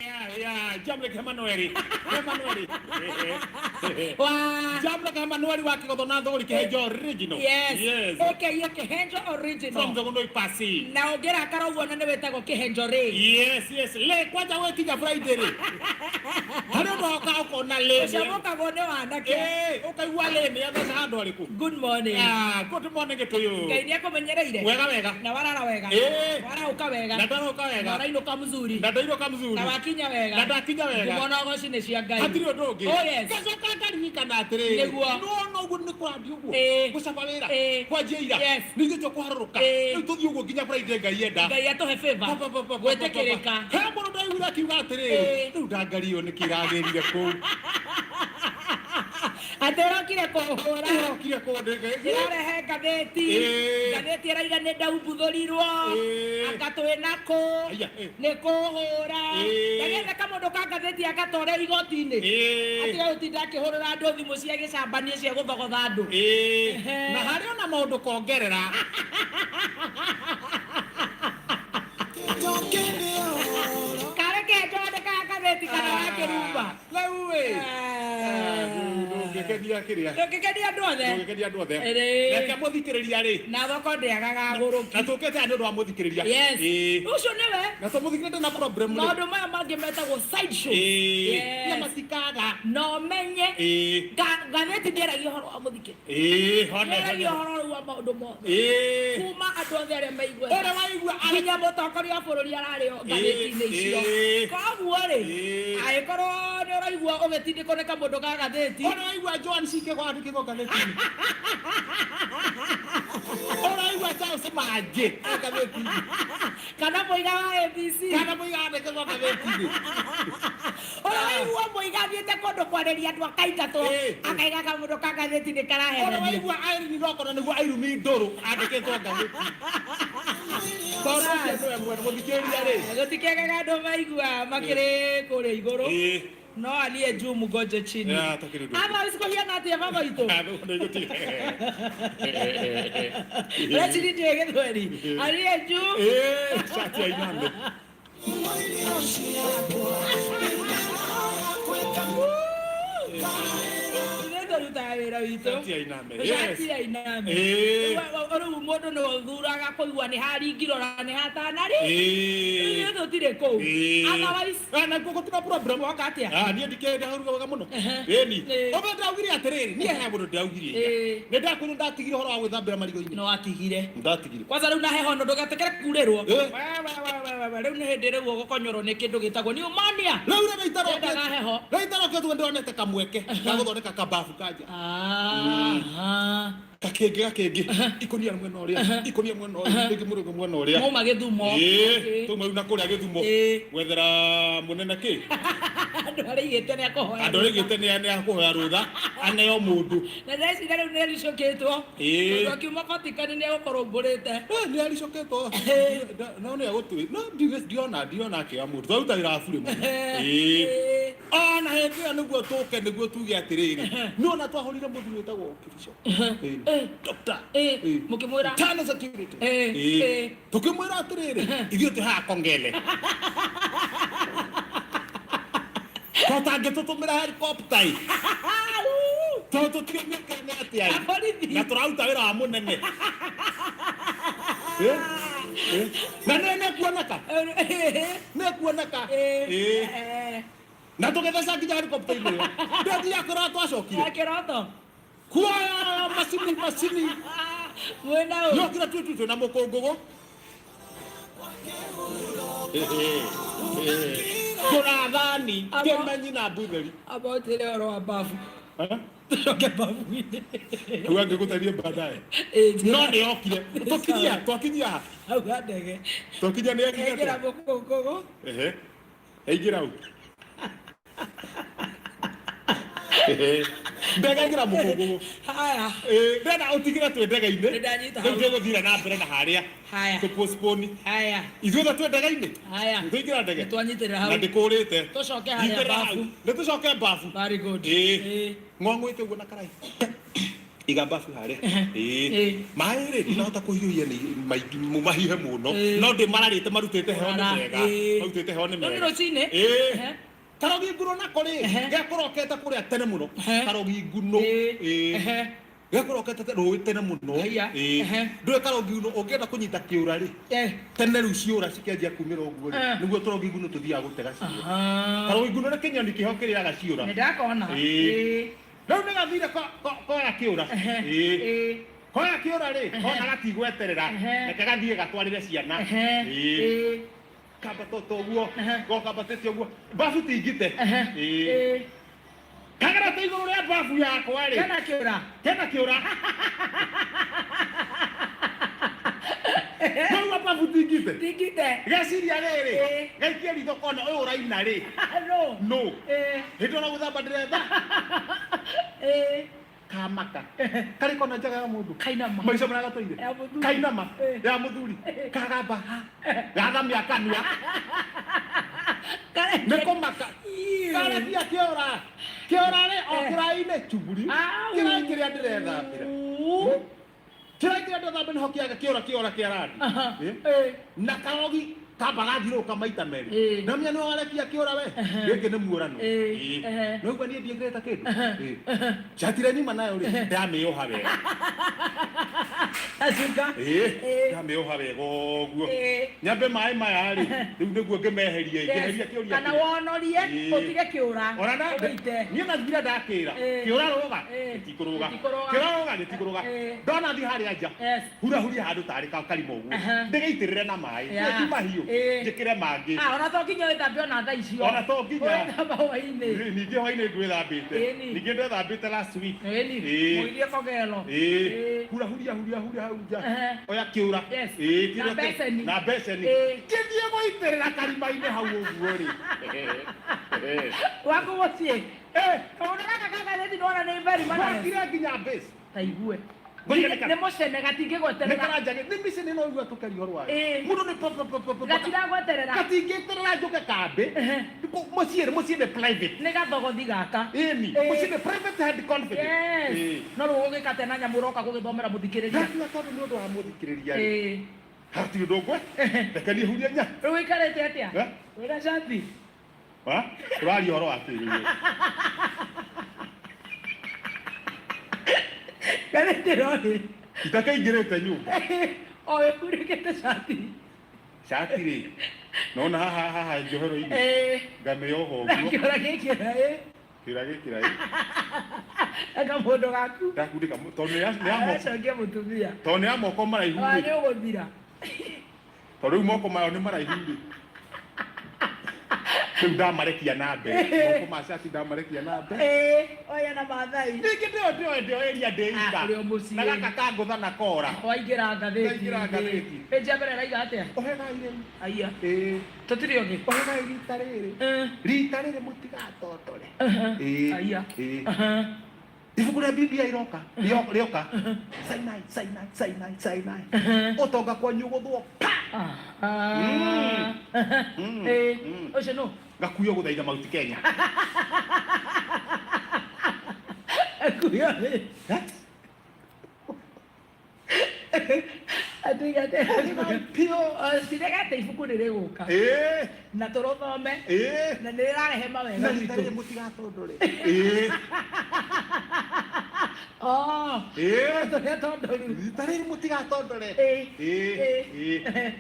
Ya, Jamlek Emanueli. Emanueli. Wa Jamlek Emanueli wa Kigotho na Thũgũri Kĩhenjo original. Yes. Yes. Aka Kĩhenjo From original. Thũgũnũi Pasi. Na ũngĩrakara ũguo na nĩ wĩtagwo Kĩhenjo rĩ. Yes. Le kwanja wekinya Friday rĩ. Harĩ ũndũ ũka ũkona le. Ũcio mũkagwo nĩ wanake. Eh, ũkaigua le nĩ atheca handũ harĩkũ. Good morning. Ah, good morning to you. Ngai nĩ akũmenyereire. Wega wega. Na warara wega. Eh. Warauka wega. Na ndarauka Na wega. ũrainũka mzuri. Na ndainũka mzuri. Na wakinya wega. Na ndakinya wega. Ngumo na ũgoci nĩ cia Ngai. Hatirĩ ũndũ ũngĩ. Oh yes. Ngacoka ngaririkana atĩrĩrĩ. Nĩguo. Nĩwona ũguo nĩ kũrathiĩ ũguo. Ĩĩ. Gũcaba wĩra. Ĩĩ. Kwanjia ira. Yes. Ningĩ tũkũharũrũka. Ĩĩ. Rĩu tũthiĩ ũguo nginya Friday Ngai enda. Ngai atũhe favor. Pa, pa, pa, pa, pa, pa, Gwĩtĩkĩrĩka. pa. He mũndũ ndaiguire akiuga atĩrĩrĩ. Ĩĩ. Rĩu ndangari ĩyo nĩkĩ ĩragĩrire kũu. Atĩ ũrokire kũhũra. Ĩrokire kũndĩka. Ĩrarehe ngathĩti. Ĩĩ. Ngathĩti ĩraiga nĩ ndaumbuthũrirwo. Ĩĩ. Anga twĩ nakũ. Aya, ĩ. Nĩ kũhũra. Ĩĩ. Ndagetha kamũndũ ka ngathĩti agatware igoti-inĩ. Ĩĩ. Atige gũtinda akĩhũrĩra andũ thimũ cia gĩcambanio cia gũthogotha andũ. Ĩĩ. Ehe. Na harĩ ona maũndũ kongerera. Karĩ kĩhenjo ka ngathĩti kana wa kĩrumba. Rĩu ĩ. Ndũngĩkenia kĩrĩa. Ndũngĩkenia andũ othe. Ndũngĩkenia andũ othe. Ĩrĩ. Reke mũthikĩrĩria rĩ. Na thoko ndĩagaga agũrũki. Na tũkĩte haha nĩ ũndũ wa mũthikĩrĩria. Yes. Ĩĩ. Ũcio nĩwe. Na tũmũthikĩrĩria na problem rĩ. Maũndũ maya mangĩ metagwo side shows. Ĩĩ. Yes. Na matikaga. Na ũmenye Ĩĩ. ngathĩti ndĩaragia ũhoro wa mũthikĩ. Ĩĩ, hone. Ndĩaragia ũhoro rĩu wa maũndũ mothe. Ĩĩ. Kuma andũ othe arĩa maiguaga. Ũrĩa waigua arĩ Nginya mũtongoria wa bũrũri ararĩo ngathĩti-inĩ icio. Ĩĩ. Koguo rĩ, Ĩĩ. angĩkorwo nĩ ũraigua ũgĩtindĩkwo nĩ kamũndũ ka ngathĩti, Ũrĩa waigua Joan Cikĩgo andĩkĩtwo ngathĩti-inĩ. Ũraigua Charles Manjĩ e ngathĩti-inĩ. Kana mũiga wa ABC. Kana mũiga andĩkĩtwo ngathĩti-inĩ. Ũrĩa waigua mũiga athiĩte kũndũ kwarĩria andũ akaingatwo, Ĩĩ. akaiga kamũndũ ka ngathĩti nĩ Ũrĩa karaherania. waigua Irene Rokona nĩguo Irumi Ndũrũ andĩkĩtwo ngathĩti-inĩ. Tondũ ũcio nĩwe mwene mũthikĩrĩria rĩ. Gũtikĩagaga andũ maigua makĩrĩ kũrĩa igũrũ. Ĩĩ. No aliye juu mgoje chini. Ya, takĩrĩ ũndũ. Ama sikũhiana atĩa baba witũ? Ah, nĩ gũtirĩ. Ũreciria gĩthweri. Aliye juu. Ĩĩ, shati ya iname. Ithuĩ tũrutaga wĩra witũ. Shati ya iname. Yes. Shati ya iname. Ĩĩ. Rĩu mũndũ nĩ ũthuraga kũigua nĩ haringirwo na nĩ hatanarĩ. Ĩĩ. Ithuĩ tũtirĩ kũu. Ĩĩ. Otherwise, Ah, na guo gũtirĩ problem. woka atĩa? Ah, niĩ ndikĩrĩ ndaruga wega mũno. Ehe. Ĩni. Ĩĩ. Ũguo ndaugire atĩrĩrĩ, niĩ he mũndũ ndaugire. Ĩĩ. Nĩ ndakwĩrwo ndatigire ũhoro wa gwĩthambĩra marigũ-inĩ. No atigire. Ndatigire. Kwanza rĩu na heho no ndũgetĩkĩre kurĩrwo. Ĩĩ. We, we, we, we, we, rĩu nĩ hĩndĩ rĩu ũgũkonyorwo nĩ kĩndũ gĩtagwo pneumonia. Rĩu rĩrĩa itarokĩte. Ndendaga heho. Rĩu itarokĩte ndĩronete kamweke ga gũthondeka kababu kanja. Aha. Gakĩngĩ gakĩngĩ. Ikũnia mwena ũrĩa, ikũnia mwena ũrĩa, rĩngĩ mũrĩngĩ mwena ũrĩa. Mauma Gĩthumo. Ĩĩ, Okay. tuma rĩu na kũrĩa Gĩthumo. Ĩĩ. Gwethera mũnene kĩ? Andũ arĩa aigĩte nĩ akũhoya. Andũ arĩa aigĩte nĩ akũhoya rũtha, aneo mũndũ. Na ndĩreciria rĩu nĩ ericũkĩtwo. Ĩĩ. Tondũ akiuma Vatican nĩ egũkorwo mbũrĩte. Eh, nĩ ericũkĩtwo. No nĩ egũtwĩ. No ndiona akĩoya mũndũ. Twaruta wĩra wa burĩ mũno. Ĩĩ. Ĩĩ. Ona hĩndĩ ĩyo nĩguo tũke nĩguo tuge atĩrĩrĩ. Nĩwona twahũrire mũthuri wĩtagwo Kĩrico. Ĩĩ. Doctor. Ĩĩ. Mũkĩmwĩra. Internal security. Ĩĩ. Ĩĩ. Ĩĩ. Tũkĩmwĩra atĩrĩrĩ, ithuĩ twĩ haha Kongele. Tũtangĩtũtũmĩra helicopter ĩ. Tondũ tũtiũmĩkene atĩa ĩ. Borithi. Na tũraruta wĩra wa mũnene. Ĩ? Ĩ? Na nĩ nĩkuoneka. Nĩkuoneka. Ĩ. Ĩĩ. Na tũgĩtheca nginya helicopter-inĩ ĩyo. Ndĩrathiaga kũrora twacokire. Ya kĩroto. Kuoya macini macini. Mwĩna ũ? Yokire tu tu na mũkũngũgũ. Tũrathani kĩmenyi na mbutheri. Amba ũnjĩre ũhoro wa babu. Eh? Tũcoke babu-inĩ. Rĩu angĩgũteithie baadaye. Ĩĩ, njĩra. No nĩ yokire. Tũkinyia, twakinyia ha? Hau ha ndege. Twakinyia nĩ yakinya Ĩngĩra atĩa? mũkũngũgũ. Ehe. Aingĩra hau. Ehe. Ndege aingĩra mũkũngũgũ. Haya. Ĩĩ, ndĩrenda ũtigĩre twĩ ndege-inĩ. Nĩndanyita Rĩu hau. tũgũthire na mbere na harĩa. Haya. Tũ postpone. Haya. Ithuothe twĩ ndege-inĩ. Haya. Tũingĩra ndege. Nĩtwanyitĩrĩra hau. Na ndĩkũrĩte. Tũcoke harĩa Nyitĩrĩra hau. babu. Nĩtũcoke babu. Very good. Ĩĩ. Ĩĩ. Ng'ong'wĩte ũguo na karai. Iga bafu harĩa. Ĩĩ. Ĩĩ. Maĩ rĩ, ndinahota kũhiũhia nĩ maingĩ mahiũhe mũno. Ĩĩ. No ndĩmararĩte marutĩte heho nĩ Mara, mega. ĩĩ. Marutĩte heho nĩ Rĩu nĩ mega. rũcinĩ? Ĩĩ. Ehe. Karogi nguno nako rĩ, Ehe. gekũrokete kũrĩa tene mũno. Ehe. Karogi nguno. Ĩĩ. Ĩĩ. Ehe. Gekũrokete rũĩ tene mũno. Haiya. Ĩĩ. Ehe. Ndũĩ karogi nguno ũngĩenda kũnyita kĩũra rĩ, Eh. tene rĩu ciũra cikĩanjia kumĩra ũguo rĩ, Eh. nĩguo tũrogi nguno tũthiaga gũtega ciũra. Aha. Karogi nguno nĩ kĩnyoni kĩho kĩrĩaga ciũra. Nĩ ndakona. Ĩĩ. Ĩĩ. Rĩu nĩ gathire koya kĩũra. Ehe. Ĩĩ. Ĩĩ. Koya kĩũra rĩ, kona gatigweterera. Ehe. Reke gathiĩ gatwarĩre ciana. Ehe. Ĩĩ. Ĩĩ. Kambata o ũguo, Ehe. gokambatĩte ũguo. Babu ti ngite. Ehe. Ĩĩ. Ĩĩ. Kagerete igũrũ rĩa babu yakwa rĩ. Kena kĩũra. Kena kĩũra. Koguo babu ti ngite. Tingite. Geciria rĩrĩ, Ĩĩ. gaikie ritho kona ũyũ ũraina rĩ. No. No. Ĩĩ. Hĩndĩ ona gũthamba ndĩretha. Ĩĩ. Kamaka. Karĩ kona njaga ya mũndũ. Kainama. Maica marĩa gatũire. Ya mũthuri. Kainama. Ĩĩ. Ya mũthuri. Kagamba ha. Gathamia kanua. Kare- Nĩ kũmaka. Ĩĩ. Karagia kĩora. Kĩora rĩ, o kĩraĩ-inĩ chuguri. Au. Kĩraĩ kĩrĩa ndĩrethambĩra. Kĩraĩ kĩrĩa ndĩrethambĩra nĩho kĩaga kĩora kĩora kĩa randi. Aha. Ĩĩ. Ĩĩ. Na karogi kamba gathiũrũrũka maita merĩ. Ĩĩ. Na menya nĩwe warekia kĩora we. Gĩkĩ nĩ muorano. Ĩĩ. Ĩĩ. Ehe. No ũguo niĩ ndiĩkĩrĩte kĩndũ. Ĩĩ. Shati ĩrĩa nyuma nayo rĩ, ndamĩoha wega. Acuka. Ĩĩ. Ĩĩ. Ndamĩoha wega ũguo. Ĩĩ. Nyambe maĩ maya rĩ, rĩu nĩguo ngĩmeherie, ngĩheria kĩũria Kana kĩu. wonorie Ĩĩ. ũtige kĩũra. Ona na Ũgĩite. niĩ nathire ndakĩra Ĩĩ. kĩũra rũga Ĩĩ. gĩtikũrũga Gĩtikũrũga. kĩũra rũga gĩtikũrũga Ĩĩ. ndona thiĩ harĩa nja Yes. hurahuria handũ tarĩ karima ũguo Aha. ndĩgĩitĩrĩre na maĩ Yeah. ti mahiũ Ĩĩ. njĩkĩre mangĩ Ah, ona to nginya wĩthambe ona thaa icio. Ona to nginya. Wĩthamba hwaĩ-inĩ. Ningĩ hwainĩ ngwĩthambĩte Ĩni. ningĩ ndethambĩte last week Ĩni. Ĩĩ. Mũirie kogelo. Ĩĩ. Ĩĩ. Hura huria huria huria hau nja Ehe. oya kĩũra Yes. Ĩĩ, Na kĩũra kĩ- mbeceni. na mbeceni Ĩĩ. kĩthiĩ gũitĩrĩra karima-inĩ hau ũguo rĩ Waku mũciĩ. Eh, Kaũndũ gaka ka ngathĩti nĩwona nĩ very mannerless. gwakire nginya base Ta igue. Ngoiga nĩ Nĩ mũcene gatingĩgweterera. nĩkaranjagĩ nĩ micini no igua tũkeria ũhoro wayo Ĩĩ. mũndũ nĩ pop, pop, pop, pop, pop. Gatiragweterera. Gatingĩterera njũke kambĩ Ehe. Mũciĩ mũciĩ nĩ private. Nĩ gathogothi gaka. Ĩni Ĩĩ. mũciĩ nĩ private and confident. Yes. Ĩĩ. No rĩu ũgĩka na nyamũ ũroka gũgĩthomera mũthikĩrĩria. Ndakiuga tondũ nĩ ũndũ wa mũthikĩrĩria rĩ Ĩĩ. hatirĩ ũndũ ngwe reke niĩ hurie nya Rĩu ũikarĩte atĩa? Eh? Wĩna cati? Ha? Ũraria ũhoro wa kĩrĩu Ngathĩti ĩno rĩ. itakaingĩrĩte nyũmba O wĩkunĩkĩte cati. cati rĩ nona haha haha njohero-inĩ Ĩĩ. ngamĩoha Na ũguo kĩũra gĩkĩra ĩ. kĩũra gĩkĩra ĩ Na kamũndũ gaku. ndakundĩka tondũ nĩ ya moko Aracokia mũtumia. tondũ nĩ ya moko maraihu Wa rĩ nĩ ũgũthira. tondũ rĩu moko mayo nĩ maraihu rĩ rĩu ndamarekia na mbere moko ma cati ndamarekia na mbere Ĩĩ. Oya na Maathai. ningĩ ndĩo ndĩo ndĩo ĩria ndĩika Ah, ũrĩ o mũciĩ. na gaka kangũtha na kora Waingĩra ngathĩti. Ndaingĩra ngathĩti. Page ya mbere ĩraiga atĩa? ohegai rĩu Aya. ĩĩ Tũtirĩ ũngĩ. ohegai rita rĩrĩ Eh. rita rĩrĩ mũtigatondore Aha. Ĩĩ, Aya. ĩĩ. Aha. Ibuku rĩa Biblia iroka rĩoka Sinai Sinai Sinai Sinai ũtonga kwanyu gũthwo pa Aha. Mm. Ĩĩ. Mm. Ũcio nũ? Gakuyo gũthaitha Mount Kenya. Akuyo rĩ. Eh? Atigate. Pio. Tigate ibuku nĩ rĩgũka. Ĩĩ. Na tũrũthome. Ĩĩ. Na nĩ rĩrarehe mawega Na rita rĩrĩ gwitũ. mũtigatondore. Ĩĩ. Oh. Ĩĩ. Tũrĩa tondoru. Rita rĩrĩ mũtigatondore. Ĩĩ. Ĩĩ. Ĩĩ. Ĩĩ.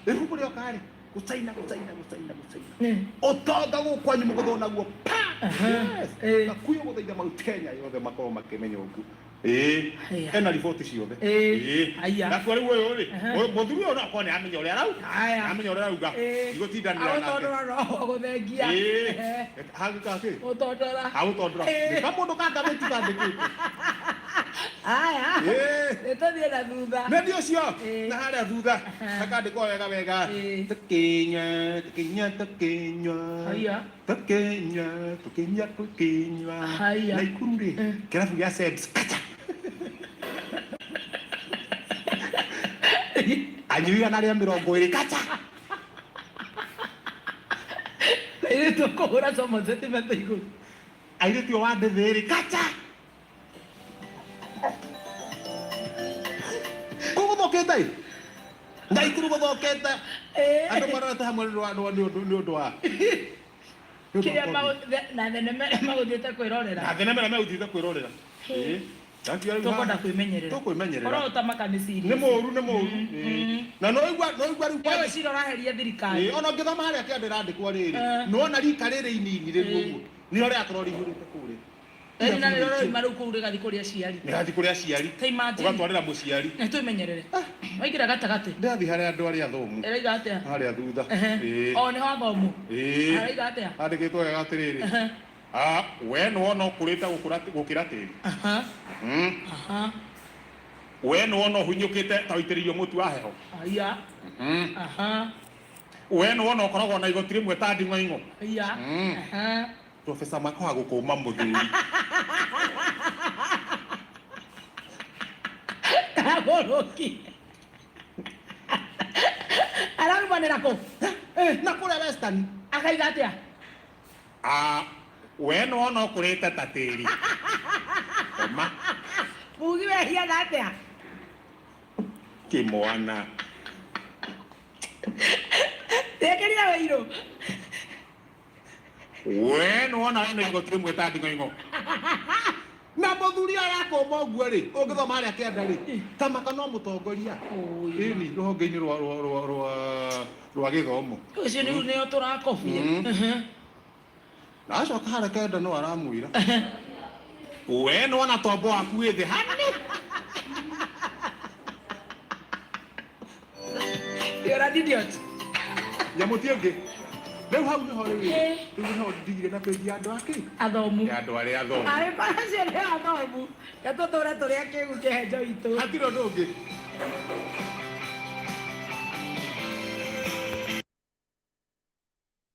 Ibuku rĩoka rĩ gũcaina gũcaina gũcaina gũcaina Ĩĩ. ũtonga gũkũ kwanyu mũgũthwo naguo pa. Aha. Yes. Ĩĩ. Gakuyo gũthaitha Mount Kenya yothe makorwo makĩmenya ũguo. Ĩĩ. Haya. Ena riboti ciothe. Ĩĩ. Haya. Nakuo rĩu ũyũ rĩ, Aha. mũthuri ũyũ no akorwo nĩ amenya ũrĩa arauga. Haya. Amenya ũrĩa arauga. Ĩĩ. Ndigũtindanĩra nake. Agũtondora no agũthengia. Ĩĩ. Ehe. Hagĩka kĩ? Gũtondora. Agũtondora. Ĩĩ. Nĩ kamũndũ ka ngathĩti kandĩkĩte. Haya. Ĩĩ. Nĩ tũthiĩ na thutha. Nĩ ndi ũcio Ĩĩ. na harĩa thutha Aha. hakandĩkwo wega wega Ĩĩ. tũkinywa tũkinywa tũkinywa Haya. tũkinywa tũkinywa tũkinywa Haya. Naikuru rĩ Eh. kĩrabu gĩa Sebs kacha anyui 120 kacha Airĩtu kũhũra Somerset metha igũrũ. Airĩtu o wa ndĩthĩ rĩ kacha. Gũthũkĩte Naikuru gũthũkĩte. Andũ marorete hamwe nĩ ũndũ wa kĩrĩa na thenema ĩrĩa magũthiĩte kwĩrorera. Na thenema ĩrĩa megũthiĩte kwĩrorera. Tũkwenda kwĩmenyerera. Tũkwĩmenyerera. Ũrĩa ũtamaka nĩ serious. Nĩ mũũru, nĩ mũũru. Na no igua rĩu kwa cira ũraheria thirikari. Ona ũngĩthoma harĩa kĩanda ĩrandĩkwo rĩrĩ. Nĩwona rika rĩrĩ inini rĩu ũguo. Nĩrĩo rĩrakorwo rĩihũrĩte kũrĩa. Na nĩrĩo rĩrauma rĩu kũu rĩgathiĩ kũrĩ aciari. Rĩgathiĩ kũrĩ aciari. Ũgatwarĩra mũciari. Nĩ twĩmenyerere. Waingĩra gatagatĩ. Ndĩrathiĩ harĩa andũ arĩa athomu. Ĩroiga atĩa? Harĩa thutha. O nĩho athomu. Aroiga atĩa? Handĩkĩtwo wega atĩrĩrĩ. We nĩwona ũkũrĩte gũkĩra tĩri. We nĩwona ũhunyũkĩte ta ũitĩrĩirio mũtu wa heho. Aya. We nĩwona ũkoragwo na igoti rĩmwe ta nding'oing'o. Aya. Profesa Makoha gũkũma mũthuri. Agũrũki. Ararumanĩra kũ? Na kũrĩa Western. Akaiga atĩa? We nĩwona ũkũrĩte ta tĩri. Koma. Mugi wehiana atĩa? Kĩmwana. Ndekĩrire wĩirũ. We nĩwona wĩna igoti rĩmwe ta nding'oing'o. Na mũthuri arakũma ũguo rĩ, ũngĩthoma harĩa kĩanda rĩ, Kamaka no mũtongoria. Ĩni rũhonge-inĩ rwa gĩthomo. Ũcio nĩo tũrakobia. Na acoka harĩa kĩanda no aramwĩra. We nĩwona tombo waku wĩ thĩ hanini. You're an idiot. Nyamũ ti ĩngĩ. Rĩu hau nĩho rĩu rĩu nĩho ndigire na page ya andũ akĩ? Athomu. Ya andũ arĩa athomu. Angĩkorwo acio nĩ athomu, reke tũtũre tũrĩ akĩgu kĩhenjo itũ. Hatirĩ ũndũ ũngĩ.